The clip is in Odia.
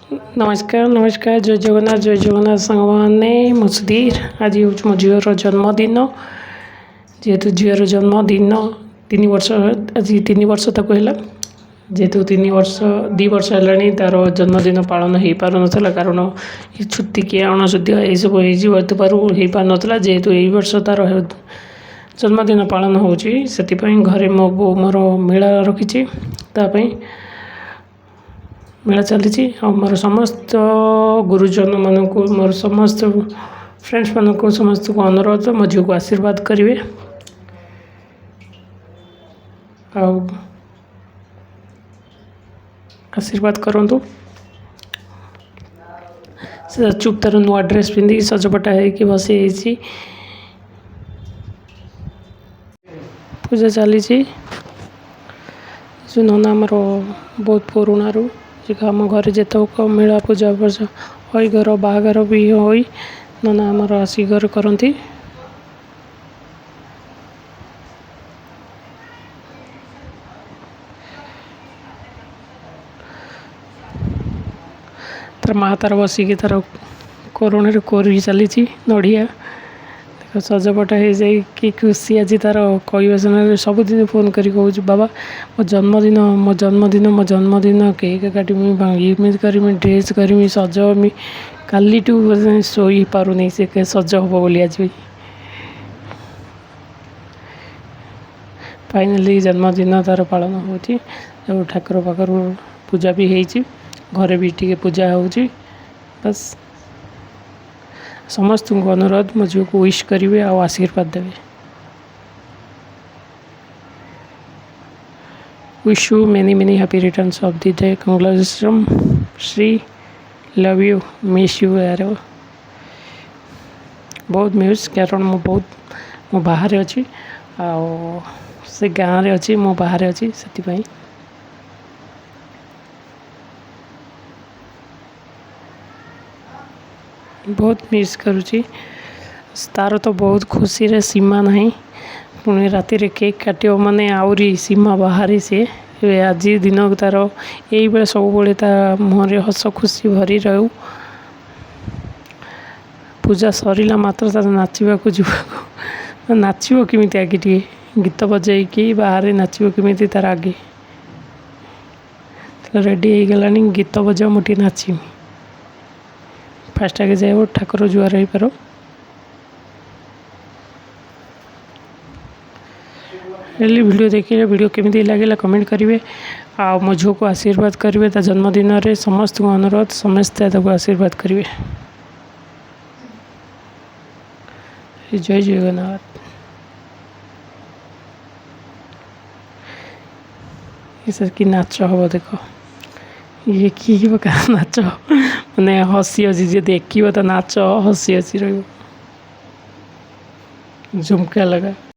ନମସ୍କାର, ନମସ୍କାର, ଜୟ ଜଗନ୍ନାଥ, ଜୟ ଜଗନ୍ନାଥ ସାଙ୍ଗମାନେ। ମୁଁ ସୁଧୀର। ଆଜି ହେଉଛି ମୋ ଝିଅର ଜନ୍ମଦିନ। ଯେହେତୁ ଝିଅର ଜନ୍ମଦିନ 3 ବର୍ଷ, ଆଜି 3 ବର୍ଷ ତାକୁ ହେଲା। ଯେହେତୁ 3 ବର୍ଷ, 2 ବର୍ଷ ହେଲାଣି ତା'ର ଜନ୍ମଦିନ ପାଳନ ହେଇପାରୁନଥିଲା, କାରଣ ଛୁତିକିଆ, ଅଣଶୁଦ୍ଧିଆ ଏଇସବୁ ହେଇଯିବାରୁ ହେଇପାରୁନଥିଲା। ଯେହେତୁ ଏଇ ବର୍ଷ ତା'ର ଜନ୍ମଦିନ ପାଳନ ହେଉଛି, ସେଥିପାଇଁ ଘରେ ମୋ ବୋଉ ମୋର ମେଳା ରଖିଛି, ତା ପାଇଁ ମେଳା ଚାଲିଛି। ଆଉ ମୋର ସମସ୍ତ ଗୁରୁଜନମାନଙ୍କୁ, ମୋର ସମସ୍ତ ଫ୍ରେଣ୍ଡସ୍ମାନଙ୍କୁ, ସମସ୍ତଙ୍କୁ ଅନୁରୋଧ, ମୋ ଝିଅକୁ ଆଶୀର୍ବାଦ କରିବେ ଆଉ ଆଶୀର୍ବାଦ କରନ୍ତୁ। ସେ ଚୁପ୍ ତାର ନୂଆ ଡ୍ରେସ୍ ପିନ୍ଧିକି ସଜପଟା ହେଇକି ବସିଯାଇଛି। ପୂଜା ଚାଲିଛି। ସେ ନନା ଆମର ବହୁତ ପୁରୁଣାରୁ, ଆମ ଘରେ ଯେତେକ ମେଳା, ପୂଜା ଫୂଜା ହୋଇ, ଘର ବାହାଘର ବି ହୋଇ, ନନା ଆମର ଆସି ଘରେ କରନ୍ତି। ତାର ମା ତାର ବସିକି ତାର କୋରଣରେ କୋରି ଚାଲିଛି ନଡ଼ିଆ। ଦେଖ, ସଜପଟା ହେଇଯାଇ କି ଖୁସି ଆଜି ତାର କହିବା ସମୟରେ। ସବୁଦିନ ଫୋନ୍ କରି କହୁଛି, "ବାବା, ମୋ ଜନ୍ମଦିନ, ମୋ ଜନ୍ମଦିନ, ମୋ ଜନ୍ମଦିନ, କେକ୍ କାଟିମି, ଏମିତି କରିମି, ଡ୍ରେସ୍ କରିମି, ସଜ ହେମି।" କାଲିଠୁ ଶୋଇପାରୁନି ସେ ସଜ ହେବ ବୋଲି। ଆଜି ଫାଇନାଲି ଜନ୍ମଦିନ ତାର ପାଳନ ହେଉଛି ଆଉ ଠାକୁର ପାଖରୁ ପୂଜା ବି ହେଇଛି, ଘରେ ବି ଟିକେ ପୂଜା ହେଉଛି। ବାସ୍, ସମସ୍ତଙ୍କୁ ଅନୁରୋଧ, ମୋ ଝିଅକୁ ୱିଶ୍ କରିବେ ଆଉ ଆଶୀର୍ବାଦ ଦେବେ। Wish you many many happy returns of the day. Congratulations Shri, love you, miss you. ୟାର ବହୁତ ମିସ୍, କାରଣ ମୁଁ ବହୁତ, ମୁଁ ବାହାରେ ଅଛି ଆଉ ସେ ଗାଁରେ ଅଛି, ମୁଁ ବାହାରେ ଅଛି, ସେଥିପାଇଁ ବହୁତ ମିସ୍ କରୁଛି। ତାର ତ ବହୁତ ଖୁସିରେ ସୀମା ନାହିଁ। ପୁଣି ରାତିରେ କେକ୍ କାଟିବ ମାନେ ଆହୁରି ସୀମା ବାହାରେ ସିଏ। ଏବେ ଆଜି ଦିନ ତାର ଏଇବେଳେ ସବୁବେଳେ ତା ମୁହଁରେ ହସ ଖୁସି ଭରି ରହୁ। ପୂଜା ସରିଲା ମାତ୍ର ତାର ନାଚିବାକୁ ଯିବାକୁ, ନାଚିବ କେମିତି, ଆଗେ ଟିକେ ଗୀତ ବଜେଇକି ବାହାରେ ନାଚିବ କେମିତି ତାର ଆଗେ ରେଡ଼ି ହେଇଗଲାଣି। "ଗୀତ ବଜାଅ, ମୁଁ ଟିକେ ନାଚିବି।" ଫାଷ୍ଟ ଆଗେ ଯାଇବ ଠାକୁର ଜୁହାର ହେଇପାର। ହେଲି ଭିଡ଼ିଓ ଦେଖିଲେ, ଭିଡ଼ିଓ କେମିତି ଲାଗିଲା କମେଣ୍ଟ କରିବେ ଆଉ ମୋ ଝିଅକୁ ଆଶୀର୍ବାଦ କରିବେ ତା ଜନ୍ମଦିନରେ। ସମସ୍ତଙ୍କୁ ଅନୁରୋଧ, ସମସ୍ତେ ତାକୁ ଆଶୀର୍ବାଦ କରିବେ। ଜୟ ଜଗନ୍ନାଥ। ଏ କି ନାଚ ହବ ଦେଖ। ଇଏ କି ପ୍ରକାର ନାଚ, ମାନେ ହସି ହସି ଯିଏ ଦେଖିବ ତା ନାଚ ହସି ହସି ରହିବ। ଝୁମକା ଲଗା।